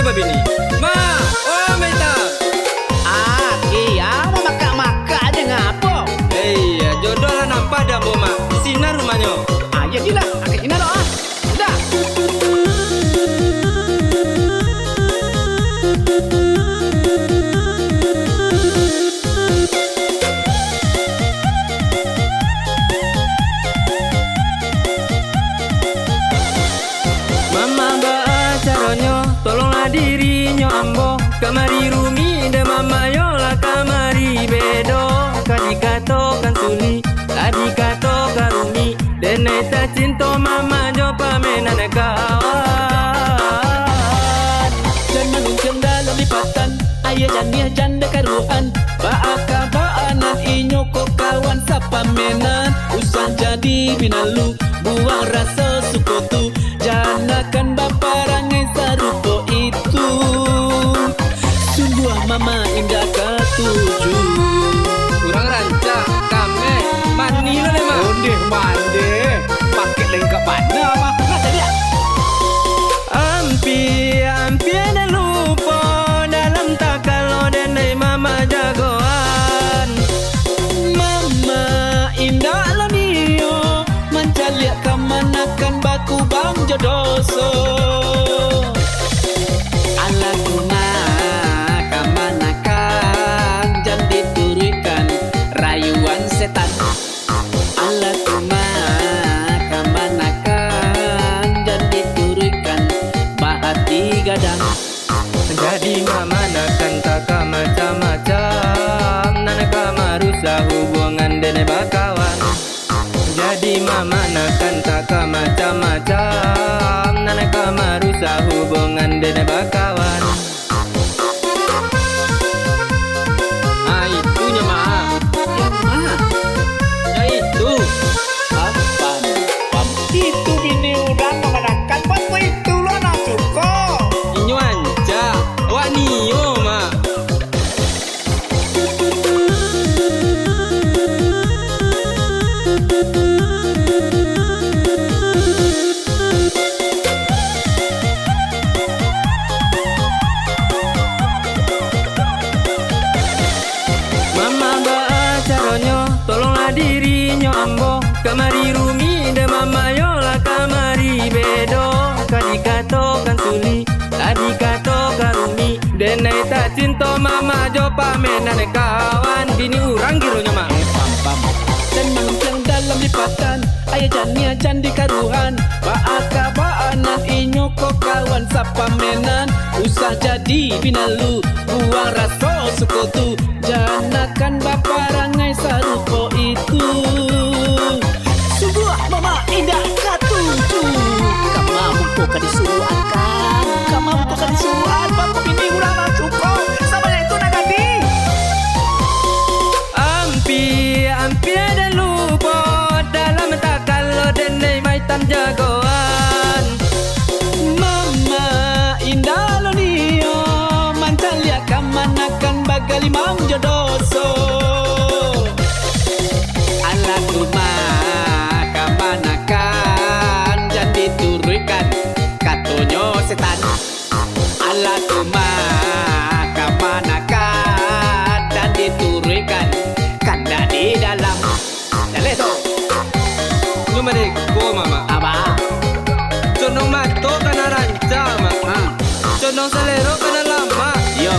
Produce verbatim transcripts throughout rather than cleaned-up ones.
babini. Mak, oh Meta. Ah, iyo, mamakak-makak aja ngapo? Eh, iyo, jodoh lah nampak di ambo, Mak. Di sinan rumahnyo. Ah, iyo, jadilah. Ka sinan lo, ah. Dah. Mama, baa caronyo, tolonglah dirinyo ambo. Kamari rumik dek mama, yo lah kamari bedo. Ka dikatokan sulik, ka dikatokan rumik. Denai tacinto mama jo pamenan kawan. Jan manunjuang dalam lipatan, aia janiah jan dikaruahan. Baa kaba nan inyo ko kawan sapamenan. Usah jadi binalu, buang raso suko tu. Janakan baparangai sarupo itu. Sungguah mama indak katuju. Urang rancak, kameh, manih lo deh, Mak. Ondeh mandeh, paket lengkap bana, Mak. Nah, jadi ah. Ampia, ampia den lupo, dalam takalo denai mama jagoan. Mama indak lo nio, mancaliak kamanakan bakubang jo doso. Alah tu mah kamanakan, jan dituruikan rayuan setan. Alah tu mah kamanakan, jan dituruikan bahati gadang. Jadi mamanakan taka macam-macam, nan ka marusak hubungan denai bakawan. Jadi mamanakan taka macam-macam, nan ka marusak hubungan denai bakawan. Ah, itunyo, Mak. Yang ma? Ya, itu. Pam, pam, pam. Itu bini urang mamanakan, buat itu lo nak suko. Inyo ancak. Awak nio, Mak. Mama, baa caronyo, tolonglah dirinyo ambo. Kamari rumik dek mama, yo lah kamari bedo. Ka dikatokan sulik, ka dikatokan rumik. Denai tacinto mama jo pamenan kawan. Bini urang gironyo, Mak. Eh, pam, pam. Jan manunjuang dalam lipatan, aia janiah jan dikaruahan. Baa kaba nan inyo ko kawan sapamenan. Usah jadi binalu, buang raso suko tu. Janakan baparangai sarupo itu. Sungguah mama indak katuju. Kama muko ka disuruakan, kama muko ka disuruakan, bako bini urang nan suko, sabanyak itu nan gadih. Ampia, ampia den lupo, dalam takalo denai maitan jagoan. Mama indak lo nio, mancaliak kamanakan bagalimang jo doso. Alah tu mah kamanakan, jan dituruikan katonyo setan. Alah tu mah kamanakan, jan dituruikan kandak di dalam. Jaleh tu. Nyo madeko, Mak. Apa? Condong mato kana rancak, Mak. Ha. Condong salero kana lamak. Iyo.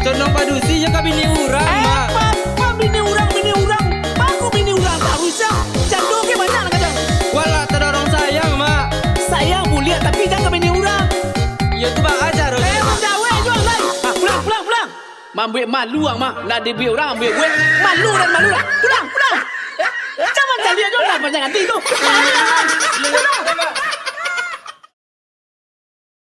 Condong padusi nyo ka bini urang, eh, Mak. Apa, apa bini urang, bini urang? Bako bini urang taruih, ah. Jando ke banyak nak kacang. Walah tadorong sayang, Mak. Sayang buliah, tapi jan ka bini urang. Iyo tu baa caro. Eh, manjawek juo, Lai. Ah, pulang, pulang, pulang. Mambuek malu ang mah, nak dibuek urang buek-buek. Malu dan malu lah. Pulang, pulang. Jangan cari aja lah panjang hati tu. Pulang.